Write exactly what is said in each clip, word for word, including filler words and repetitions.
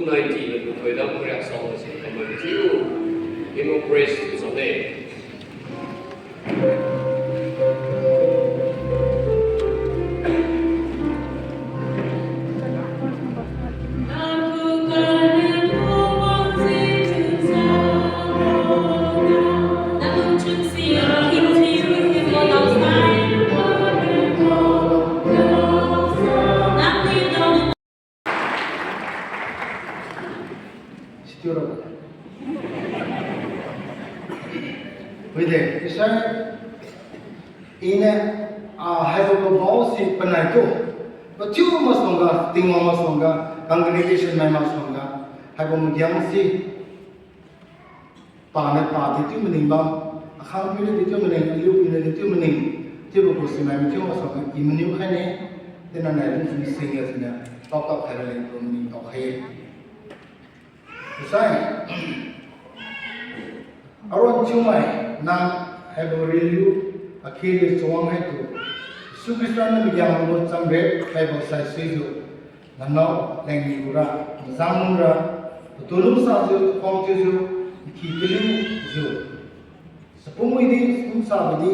Nineteen, thoidam riak sao si kamai chiu. Hymn of Praise chiu sane. Situ ra. Wide, isai, iniu, ah, haibo mabao si panai tu. Mathiu masuangga, Tingwang masuangga, congregation mai masuangga, haibo magiang si. Paniu pa dechiu maning bam, akhangpiuniu dechiu maning, aliupiuniu dechiu maning, chiubo gu sinai mathiu masuangga i maniu khaine, tina nai lungchun singga siniu, paokak khaira leng tu maning tao khai-e. Isai, aron thiumai, nang haibo riliu, akheliu chawang haitu, Jesu Khrista niu magiang gu chamre, haibo saisuijiu, nanao leng lura, mazang lungra, patu lungsajiu, khuang thiujiu, nkhi taliujiu. Chapumwidi, chapumsabidi,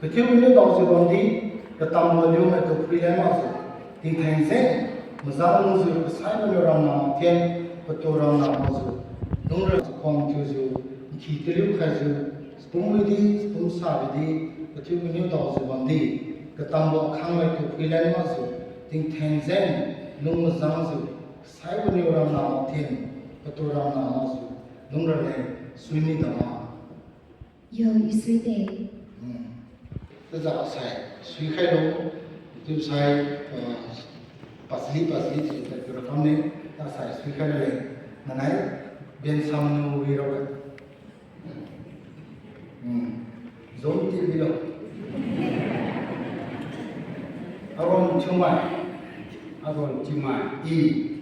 kathiu iniu daojiu bamdi, katambo liumai tu phuilan makjiu, tingtheng jeng, mazang lungjiu, kasaibo niu ramna makthen, patu ramna makjiu, lungra khuang thiujiu, nkhi taliu khaijiu, chapumwidi, chapumsabidi, kathiu iniu daojiu bamdi, katambo akhangmai tu phuilan makjiu, tingtheng jeng, lung mazangjiu, kasaibo niu ramna makthen, patu ramna makjiu, lungra leng, suini dama. Yo, i suide. Hmm. Taja sai, suikhailo, chiusai, ah, pasli, pasli, chiu, chiu, chiu, rakamne, ta sai, suikhailo le, nanai, bensam nu wi rao-e. Hmm. Zom ti bilo. Aron thiumai. Aron thiumai. I.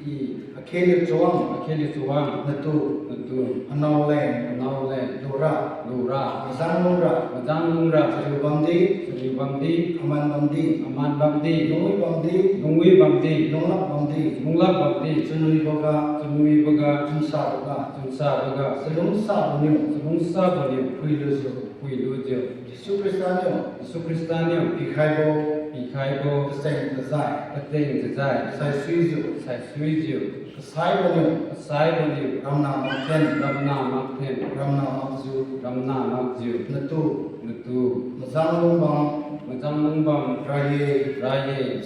I. Akheliu chawang. Akheliu chawang. Natu. Natu. Anao leng. Anao leng. Lura. Lura. Mazang lungra. Mazang lungra. Chariu bamdi. Chariu bamdi. Aman bamdi. Aman bamdi. Lungwi bamdi. Lungwi bamdi. Lunglak bamdi. Lunglak bamdi. Chunwiboga. Chunwiboga. Chunsaboga. Chunsaboga. Chalungsaboniu. Chalungsaboniu. Phuilujiu. Phuilujiu. Jesu Khrista niu. Jesu Khrista niu. Pikhaibo. Pikhaibo. Kacheng kajai. Kacheng kajai. Saisuijiu. Saisuijiu. Kasaiboniu. Kasaiboniu. Ramna makthen. Ramna makthen. Ramna makjiu. Ramna makjiu. Natu. Natu. Mazang lungbam. Mazang lungbam. Raye. Raye.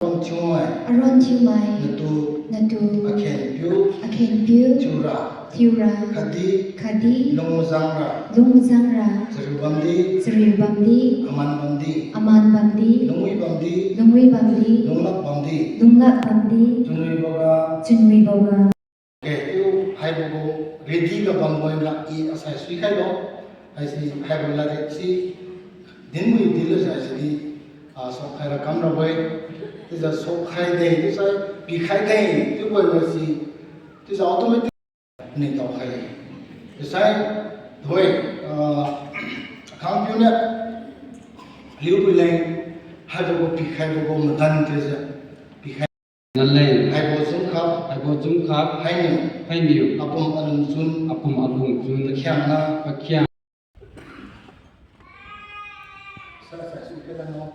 Aron thiumai. Aron thiumai. Natu. Natu. Akhenpiu. Akhenpiu. Thiura. Thiura. Khatdi. Khatdi. Lung mazangra. Lung mazangra. Chariu bamdi. Chariu bamdi. Aman bamdi. Aman bamdi. Lungwi bamdi. Lungwi bamdi. Lunglak bamdi. Lunglak bamdi. Chunwiboga. Chunwiboga. Okay, chiu haibo gu ready ga bambo-e la i asai suikhailo. Haisi haibo ladriat si dinmui dinlo sai sidi, ah, sokkhai ra kamrabo-e. Chiujiu sokkhai de, chiusai pikhai de, chiubo-e si, chiujiu automatic ni tao khai. Chiusai, doi, ah, akhangpiu niu, liu pui leng, haibo gu pikhaibo gu madan chiujiu, pikhai. Naleng. Haibo chunkhap. Haibo chunkhap. Hainiu. Hainiu. Apum alungchun. Apum alungchun. Pakhiangna. Pakhiang. Sa, sa, su ke la no.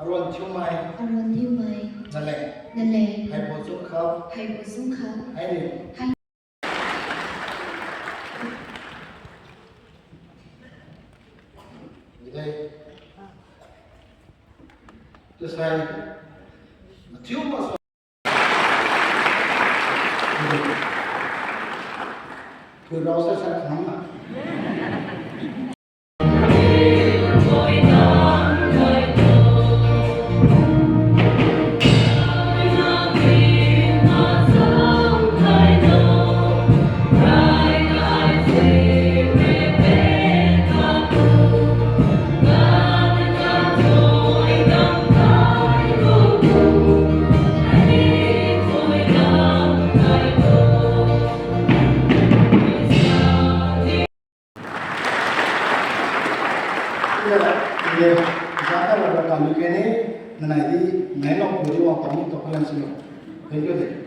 Aron thiumai. Aron thiumai. Naleng. Naleng. Haibo chunkhap. Haibo chunkhap. Hainiu. Hai. Dai. Chiusai. Mathiu ma. Pui rao sai sai khang ma. Nanai di, nai lo pui di wang tang ni to kalan silo. Thank you de.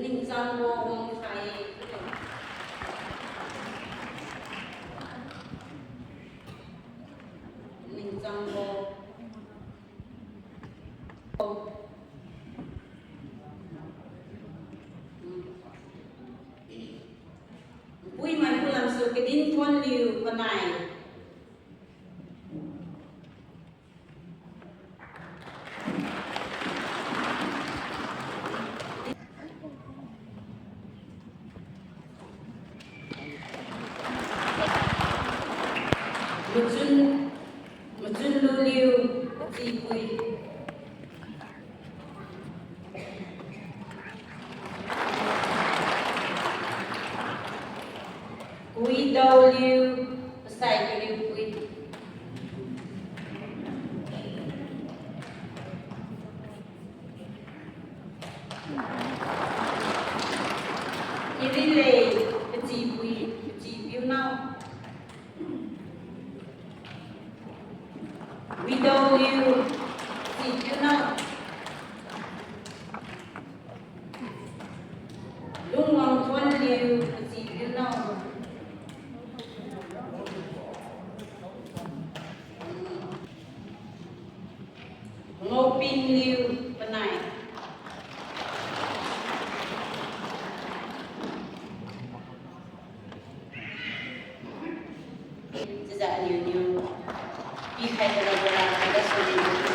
Ningchangbo Wangkhai. Ningchangbo. Puimai kulamsu Kadinthonliu Panai. Machun, Machunluliu Chipui. Kuidaoliu Pasai Kariupui. Kirilei Kachipui, Kachipiunao. Widaoliu Kachipiunao. Lungwangthonliu Kachipiunao. Ngaopingliu Panai. Chiujiu aliuniu pikhai tarabo ra khatga suni.